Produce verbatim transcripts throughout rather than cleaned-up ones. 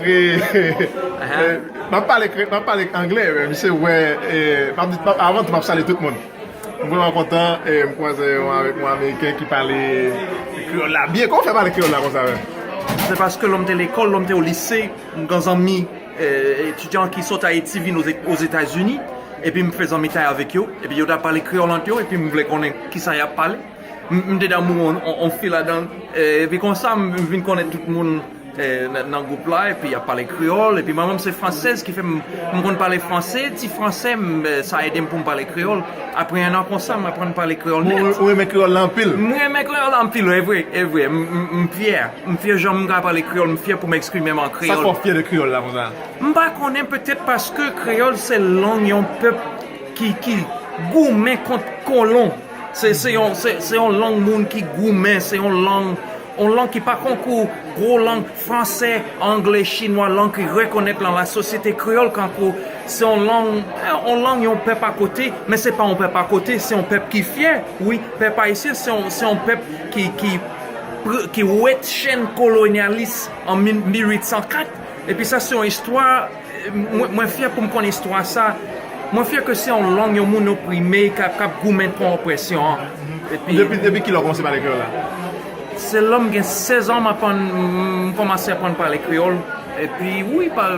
M ap pale, m ap pale anglè, men misye wè, eh, m ap di, m ap, avan tou, m ap salye tout moun. M vrèman kontan, eh, m kwaze yon, avèk yon Ameriken ki pale kreyòl la byen. Kòman w fè pale kreyòl la konsa menm? Se paske lè m te lekòl, lè m te o lise, m gen zanmi, eh, etidyan ki sot Ayiti vin Oze-, Ozetazini, epi m fè zanmitay avèk yo, epi yo t ap pale kreyòl ant yo, epi m vle konnen kisa y ap pale. M, m te damou on, on, on fi ladan l, eh, epi konsa, m, m vin konnen tout moun, eh, nan, nan gwoup la, epi y ap pale kreyòl, epi manman m se fransèz, ki fè m, m konn pale franse, ti franse, m, eh, sa ede m pou m pale kreyòl. Apre en an konsa, m aprann pale kreyòl nèt. Ou, ou renmen kreyòl la anpil? M renmen kreyòl la anpil, e vre, e vre. M, m, m fyè. M fyè jan m ka pale kreyòl, m fyè pou m eksprime m an kreyòl. Sa k fè w fyè de kreyòl la konsa? M pa konnen, petèt paske kreyòl se lang yon pèp ki, ki goumen kont kolon. Se, se yon, se, se yon lang moun ki goumen, se yon lang, yon lang ki pa konkou gwo lang fransè, anglè, chinwa, lang ki rekonèt nan lasosyete kreyòl, kankou se yon lang, yon lang yon pèp akote, men se pa yon pèp akote, se yon pèp ki fyè, wi, pèp ayisyen, se yon, se yon pèp ki, ki, pr-, ki wet chenn kolonyalis an mil, mil uit san kat, epi sa se yon istwa, mwen, mwen fyè pou m konn istwa sa, mwen fyè ke se yon lang yon moun oprime k ap, k ap goumen kont opresyon an. Epi depi, depi kilè w kòmanse pale kreyòl la? Se lè m gen sèz an, m aprann, m kòmanse aprann pale kreyòl. Epi wi, pa,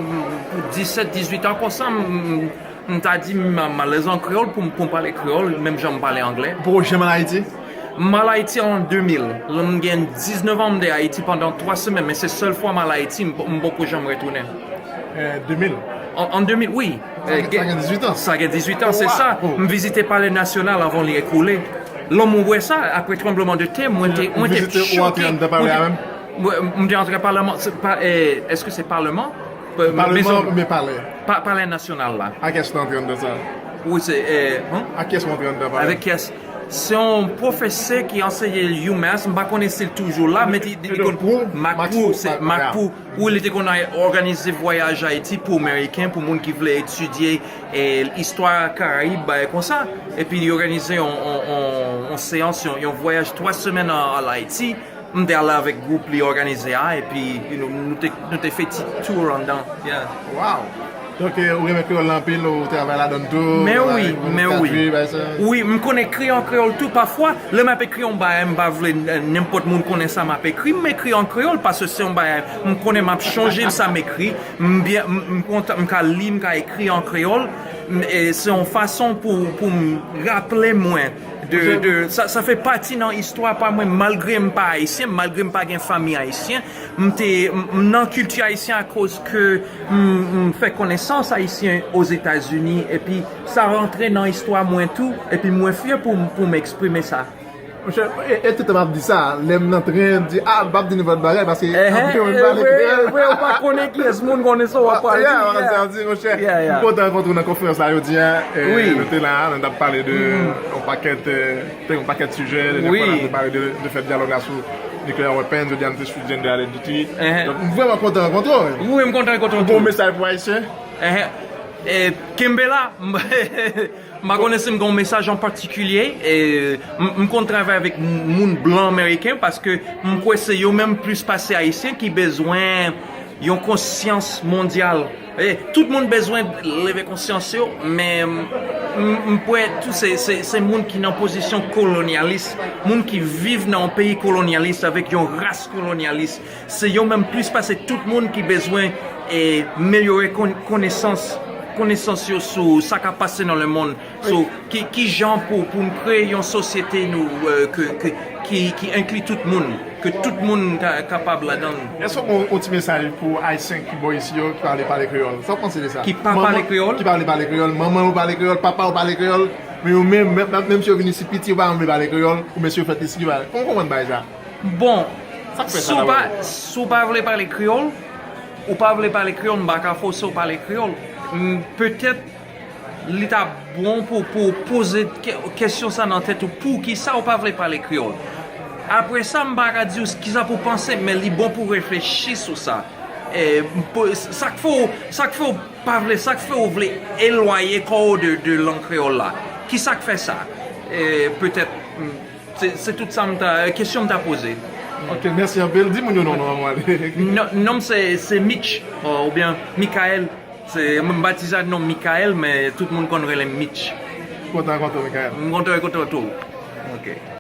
pou disèt, dizuit an konsa, m, m, m ta di m, m alèz an kreyòl pou m, pou m pale kreyòl, menm jan m pale anglè. Ou poko janm al Ayiti? M al Ayiti an de mil. Lè m gen diznèf an, m te Ayiti pandan twa semèn, men se sèl fwa m al Ayiti, m, m poko janm retounen. Eh, de mil? An, an de mil, wi. Sa gen, eh, sa gen dizuit an. Sa gen dizuit an, se sa. Oh, wow. M vizite Palè Nasyonal anvan li ekoule. Lè m wè sa, apre tranbleman de tè, mwen te, mwen te choke. Ou vizite, ou antre anndan palè a menm? Mwen, m te antre palè, se pa, eh, èske se palman? Palman oubyen palè? Pa, Palè Nasyonal la. A kiyès ou antre anndan sa? Wi, se, eh, hmm? A kiyès ou antre anndan palè? Avèk kiyès? Se yon pwofesè ki anseye UMass, m pa konnen si l toujou la, men li, li, li konn Macru, se Macru. Wi, li te konn òganize vwayaj Ayiti pou Ameriken, pou moun ki vle etidye, eh, istwa Karayib, bagay konsa. Epi li òganize yon, yon, yon, yon seyans, yon, yon vwayaj twa semèn an, an Ayiti. M te ale avèk gwoup li òganize a, epi, you know, nou te, nou te fè ti tour anndan. Yeah. Wow! Donk, eh, ou renmen kreyòl la anpil, ou travay ladan l tou, men wi, men wi. Wi, m konn ekri an kreyòl tou. Pafwa, lè m ap ekri yon bagay, m pa vle, eh, nenpòt moun konnen sa m ap ekri, m ekri an kreyòl, paske se yon bagay, m konnen m ap chonje sa m ekri, m byen, m, m kontan, m ka li, m ka ekri an kreyòl, m, e se yon fason pou, pou m raple mwen de, de, sa, sa fè pati nan istwa pa mwen, malgre m pa ayisyen, malgre m pa gen fanmi ayisyen, m te, m, m nan kilti ayisyen akoz ke m, m fè konesans ayisyen Ozetazini, epi sa rantre nan istwa mwen tou, epi mwen fyè pou m, pou m eksprime sa. Monchè, e, e tout tan m ap di sa, lè m nan tren, m di, "Ah, m p ap di nenpòt bagay, paske anpil moun pale kreyòl." Vre, vre, ou pa konnen kiyès moun konnen sa w ap pale. Yeah, sa di, monchè, m kontan rankontre w nan konferans la jodi a. Eh, nou te la, nou t ap pale de yon pakèt, eh, te yon pakèt sijè, dènye fwa la, nou te pale de, de fèt dyalòg la sou nuclear weapons, jodi a nou te sou gender identity. Donk, m vrèman kontan rankontre w. Wi, m kontan rankontre w tou. Bon mesaj pou Ayisyen. Eh, kenbe la. M pa konnen si m gen yon mesaj an patikilye. Eh, m, m konn travay avèk m, moun blan ameriken paske m kwè se yo menm plis pase ayisyen ki bezwen yon konsyans mondyal. Eh, tout moun bezwen leve konsyans yo, men m, m, m kwè tou se, se, se moun ki nan pozisyon kolonyalis, moun ki viv nan yon peyi kolonyalis avèk yon ras kolonyalis. Se yo menm plis pase tout moun ki bezwen, eh, melyore kon-, konesans, konesans yo sou sa k ap pase nan lemonn. So, ki, ki jan pou, pou n kreye yon sosyete nou, eh, ke, ke, ki, ki enkli tout moun, ke tout moun ka, kapab ladan l. Èske w gen yon ti mesaj pou Ayisyen ki bò isi yo, ki pa vle pale kreyòl? Sa w panse de sa? Ki pa pale kreyòl? Ki pa vle pale kreyòl, manman yo pale kreyòl, papa yo pale kreyòl, men yo menm, menm, menm si yo vin isi piti, yo pa janm vle pale kreyòl, oubyen si yo fèt isi, yo pa, kòman w konprann bagay sa? Bon, si w pa, si w pa vle pale kreyòl, ou pa vle pale kreyòl, m pa ka fòse w pale kreyòl. M, petèt, li ta bon pou, pou w poze ke-, kesyon sa nan tèt ou, poukisa ou pa vle pale kreyòl? Apre sa, m pa ka di w kisa pou w panse, men li bon pou w reflechi sou sa. E, m po-, sa k fè w, sa k fè w pa vle, sa k fè w vle elwaye kò w de, de lang kreyòl la? Kisa k fè sa? E, petèt, m, Se, se tout sa m ta, kesyon m ta poze. Ok, mèsi anpil. Di moun yo non, non, mwen ale. Non, non m se, se Mitch, oubyen Michael. Se, m batize ak non Michael, men tout moun konn rele m Mitch. Kontan kontan, Michael. M kontan kontan tou. Ok.